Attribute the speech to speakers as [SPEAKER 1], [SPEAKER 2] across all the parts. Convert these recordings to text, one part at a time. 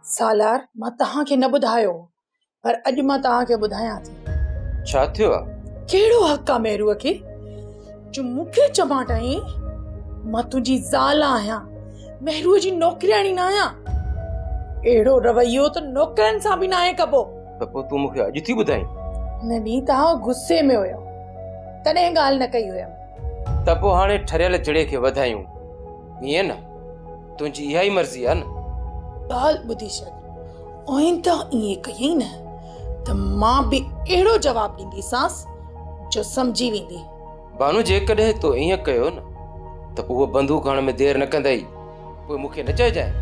[SPEAKER 1] سالار، مان توهان کي نه ٻڌايو هو، پر اڄ مان توهان کي ٻڌايان ٿي.
[SPEAKER 2] ڇا ٿيو آ؟
[SPEAKER 1] ڪهڙو حق آ مهروء کي جو مون کي چماٽائين؟ مان تنهنجي زال آهيان، مهروء جي نوڪرياڻي ناهيان. اهڙو رويو ته نوڪرن سان به ناهي ڪبو.
[SPEAKER 2] ته پوء تون مون کي اڄ ٿي ٻڌائين؟
[SPEAKER 1] ان ڏينهن توهان غصي ۾ هيو، تڏهن ڳالهه نه ڪئي هيم.
[SPEAKER 2] ته پوء هاڻي ٺريل جڙي کي وڌايون، ائين نه؟ تنهنجي اها ئي مرضي آ نه؟
[SPEAKER 1] ڳالهه ٻڌي ڇڏ، آئنده ائين ڪيئي نه ته مان به اهڙو جواب ڏينديسانس جو سمجهي ويندي.
[SPEAKER 2] بانو جيڪڏهن تو ائين ڪيو نه ته پوء هوء بندوق هڻڻ ۾ دير نه ڪندئي، پوء مون کي نه چئجانء.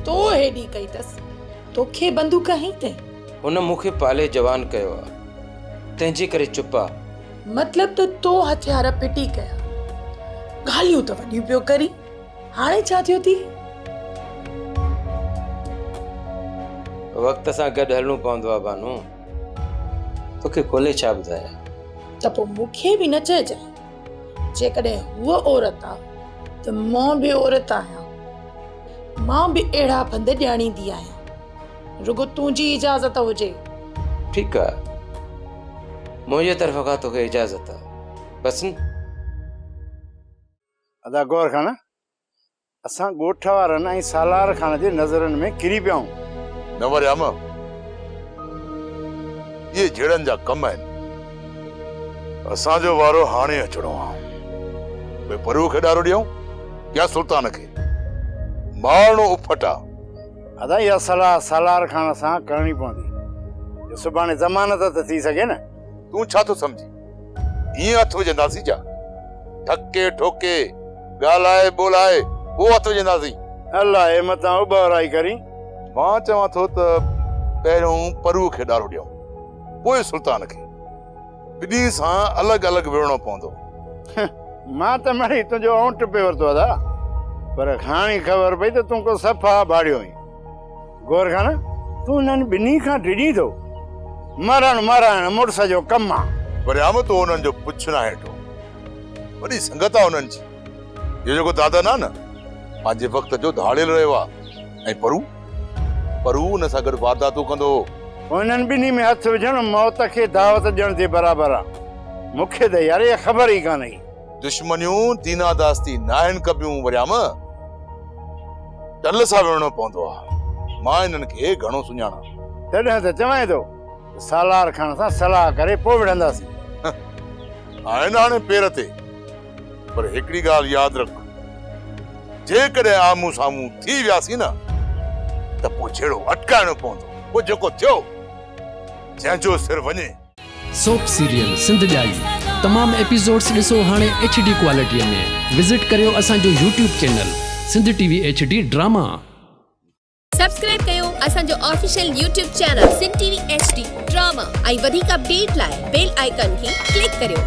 [SPEAKER 1] تو هيڏي ڪئي اٿس، توکي بندوق هنئي اٿئي؟
[SPEAKER 2] هن مون کي پالي جوان ڪيو آ، تنهن جي ڪري چپ آ.
[SPEAKER 1] مطلب ته تو هٿيار ڦٽي ڪيا. ڳالهيون ته وڏيون پيو ڪرين. هاڻي ڇا ٿيو ٿي؟
[SPEAKER 2] وقت سان گڏ هلڻو پوندو آ بانو. توکي کولي ڇا ٻڌايان؟
[SPEAKER 1] ته پوء مون کي به نه چئجانء. جيڪڏهن هوء عورت آ ته مان به عورت آهيان. مان به اهڙا ڦند ڄاڻيندي آهيان. رڳو تنهنجي اجازت هجي.
[SPEAKER 2] ٺيڪ آ. منهنجي طرف کان توکي اجازت آ. بس نه؟
[SPEAKER 3] ادا گوهر خان، اسان ڳوٺ وارن ۽ سالار خان جي نظرن ۾ ڪري پيا آهيون.
[SPEAKER 4] نه وريام، اهي جهيڙن جا ڪم آهن. اسان جو وارو هاڻي اچڻو آ. پوء پروء کي ڏارو ڏيون يا سلطان کي. مارڻو اڦٽ آ.
[SPEAKER 3] ادا اها صلاح سالار خان سان ڪرڻي پوندي جو سڀاڻي ضمانت ته ٿي سگهي نه.
[SPEAKER 4] تون ڇا ٿو سمجهين؟ ائين هٿ وجهنداسين ڇا؟ ٺڪي ٺوڪي، ڳالهائي ٻولهائي پوء هٿ وجهنداسين.
[SPEAKER 3] الائي متان اٻهرائي ڪرين.
[SPEAKER 4] مان چوان ٿو ته پهريون پروء کي ڏارو ڏيون، پوء سلطان کي. ٻنهي سان الڳ الڳ وڙهڻو پوندو.
[SPEAKER 3] مان ته مڙئي تنهنجو اونٽ پئي ورتو ادا، پر هاڻي خبر پئي ته تون ڪو صفا ڀاڙيو آهين. گوهر خان، تون انهن ٻنهي کان ڊڄين ٿو؟ مرڻ مرائڻ مڙس جو ڪم آ.
[SPEAKER 4] وريام، تو انهن جو پڇ ناهي ڏٺو. وڏي سنگت آ انهن جي. اهو جيڪو دادن آ نه، پنهنجي وقت جو ڌاڙيل رهيو آ ۽ پرو، پرو ان سان گڏ وارداتون ڪندو هو.
[SPEAKER 3] انهن ٻنهي ۾ هٿ وجهڻ موت کي دعوت ڏيڻ جي برابر آ. مون کي ته يار اها خبر ئي ڪانه هئي.
[SPEAKER 4] دشمنيون ديناداستي ناهن ڪبيون وريام. ٽل سان وڙهڻو پوندو آ. مان انهن کي گهڻو سڃاڻان.
[SPEAKER 3] تڏهن ته چوانء ٿو ته سالار خان سان صلاح ڪري پوء وڙهنداسين.
[SPEAKER 4] آهن هاڻي پير تي. پر هڪڙي ڳالهه ياد رک، جيڪڏهن آمهون سامهون ٿي وياسين نه ته پوء جهيڙو اٽڪائڻو پوندو. پوء جيڪو ٿيو، جنهن جو سر وڃي.
[SPEAKER 5] سوپ سيريل سنڌ ڄائي تمام ايپيسوڊس ڏسو هاڻي ايڇ ڊي ڪوالٽي ۾ وزٽ ڪريو اسان جو YouTube channel Sindh T V H D drama.
[SPEAKER 6] Subscribe ڪيو اسان جو official YouTube channel Sindh T V H D drama ۽ وڌيڪ اپڊيٽ لاء بيل آئيڪان کي ڪلڪ ڪريو.